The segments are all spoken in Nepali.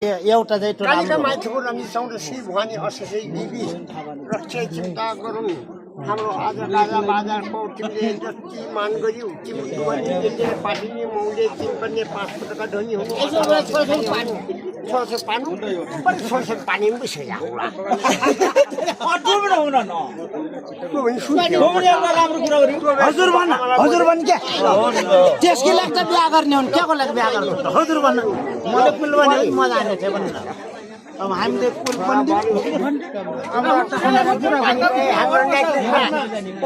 एउटा चाहिँ कालिका माथिको रमिसाउँछ श्री भवानी अससै देवी रक्षा चिन्ता गरौँ हाम्रो आज गाजा बाजाको तिमीले जति मान गर्यौ तिमीले पाटिनी मौले तिमी पाँच फुटका धनी हुनु छोराछोरी पानी पनि छोराछोरी पानी पनि बिर्सेर हजुर भन् क्या त्यसकै लागि त बिहा गर्ने हुन् क्याको लागि बिहा गर्नु हजुर भन्न मैले पुल भने मजा आएको थियो भन्नु अब हामीले पुल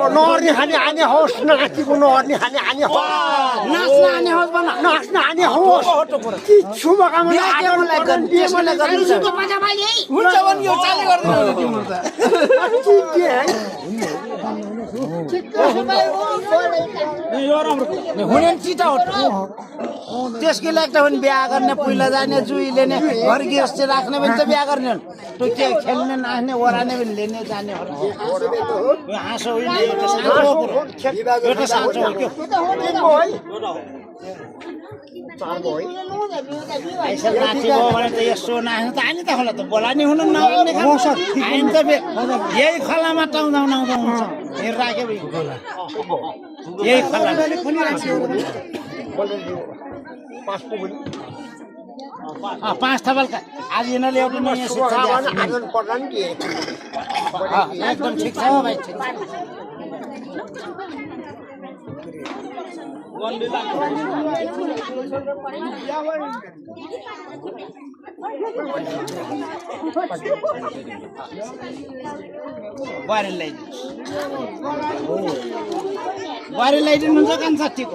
नर्ने खाने आने होस् नातिको नर्ने खाने आने होस् नाच्न आने होस् भन नाच्न आने होस् शुभकामना हुने चिटा हो त्यसकै लागि त पनि बिहा गर्ने पहिला जाने जुइले नै घर गृहस्थी राख्ने भने त बिहा गर्ने हुन् त्यो के खेल्ने नाच्ने ओराने पनि लिने जाने हाँसो एउटा साँचो हो क्या ऐसा नाची भयो भने त यसो नाच्नु त हामी त खोला त बोलानी हुनु नआउने हामी त यही खोलामा टाउँदाउन आउँदा हुन्छ हेर राख्यो यही खोला पाँच थपलका आज यिनीहरूले एउटा नयाँ शिक्षा एकदम ठिक छ भाइ ठिक बुहारी ल्याइदिनुहुन्छ कान्छ ठिक